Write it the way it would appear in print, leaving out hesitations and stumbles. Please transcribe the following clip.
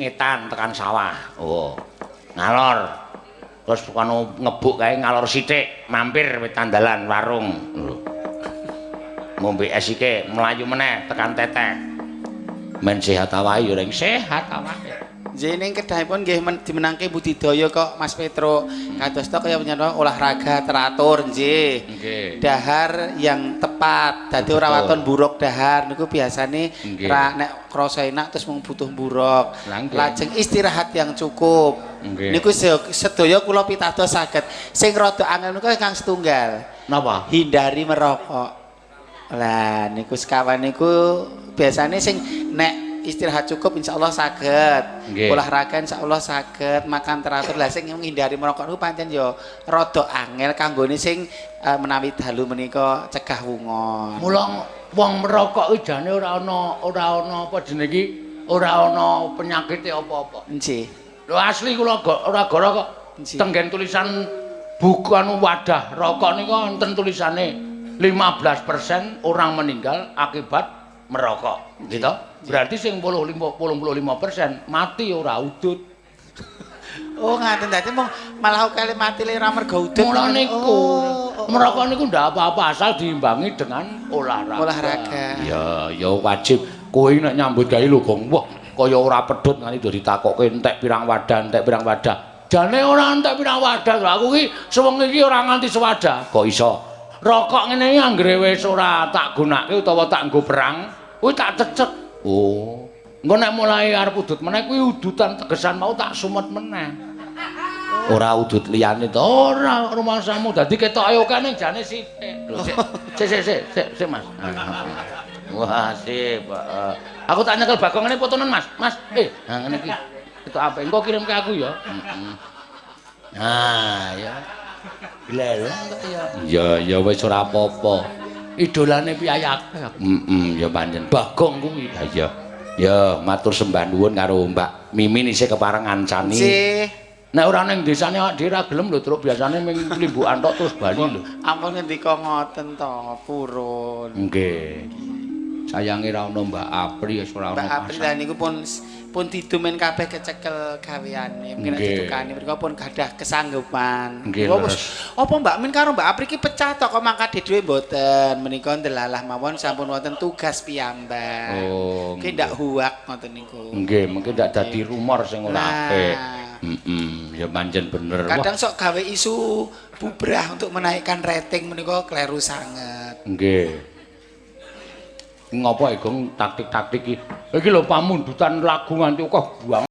Ngetan tekan sawah. Oh. Ngalor. Terus kono ngebuk kae ngalor sithik, mampir wetan dalan warung. Lho. Ngombe es iki mlayu meneh tekan tetek. Men sehat awake ya ring sehat awake. Nggih, ning kedahipun nggih dimenangke budidaya kok, Mas Petro. Kados to kaya menyana olahraga teratur nggih. Nggih. Dahar yang tepat. Dadi ora waton buruk dahar niku biasane ra nek krasa enak terus mung butuh buruk. Lajeng istirahat yang cukup. Niku sedaya kula pitados saged. Sing rada angel niku ingkang setunggal. Napa? Hindari merokok. Lah niku sekawan niku biasane sing nek istirahat cukup insyaallah saged. Olahraga insyaallah saged, makan teratur. Lah sing menghindari merokok niku pancen ya rada angel kanggone sing menawi dalu menika cegah wungon. Mula wong merokok iki jane ora ana apa jenenge iki, ora ana penyakite apa-apa. Nggih. Lho asli kula ora goro kok. Tenggen tulisan buku anu wadah rokok niku wonten tulisane 15% orang meninggal akibat merokok. Gitu? Berarti sing 85% mati ora udut. Oh ngaten, dadi mung malah kali mati le ora mergo udut. Mula niku. Oh. Merokok niku ndak apa-apa asal diimbangi dengan olahraga. Olahraga. Ya, ya wajib. Kowe nek nyambut gawe lho, Gong. Wah, kaya ora pedhot nganti do ditakokke entek pirang wadah, entek pirang wadah. Jane ora entek pirang wadah lho. Aku ki sewengi iki ora nganti sewadah. Kok iso? Rokok ngene iki anggere wis ora tak gunake utawa tak nggo perang, kuwi tak cecek. Oh. Engko nek mulai arep udut meneh kuwi udutan tegesan mau tak sumet meneh. Ora udut liyane to, ora rumangsamu dadi ketoke akeh ning jane sithik. Lho sik sik sik sik sik sik Mas. Wah, sip, heeh. Aku tak nyekel Bagong ngene fotonen Mas. Mas, nah ngene iki. Ketok apik. Engko kirim ke aku ya. Heeh. Nah, ya. Gleleng kok ya. Ya, ya wis ora apa-apa. Idolane piyayi akeh. Heeh, ya pancen Bagong kuwi. Ha iya. Ya, matur sembah nuwun karo Mbak Mimin isih kepareng ngancani. Nggih. Nek ora ning desane awak dhewe ra gelem lho, Truk. Biasane ming limbukan tok terus bali lho. Ampun ngendika ngoten to, purun. Nggih. Sayange ra ono Mbak Apri wis ora ono. Mbak Apri lah niku pun didumen kabeh kecekel gaweane. Mungkin nek didukani mriku pun gadah kesanggupan. Nggih, wis apa Mbak Min karo Mbak Apri ki pecah to kok mangkat dhewe mboten. Menika ndelalah mawon sampun wonten tugas piyambak. Oh. Ki ndak huak ngoten niku. Nggih, mungkin ndak dadi rumor sing ora apik. Nah. Ya pancen bener. Kadang sok gawe isu bubrah untuk menaikkan rating menika kleru sanget. Nggih. Ngopo Gong taktik-taktik iki? Iki lho pamundutan lagu nganti akeh banget.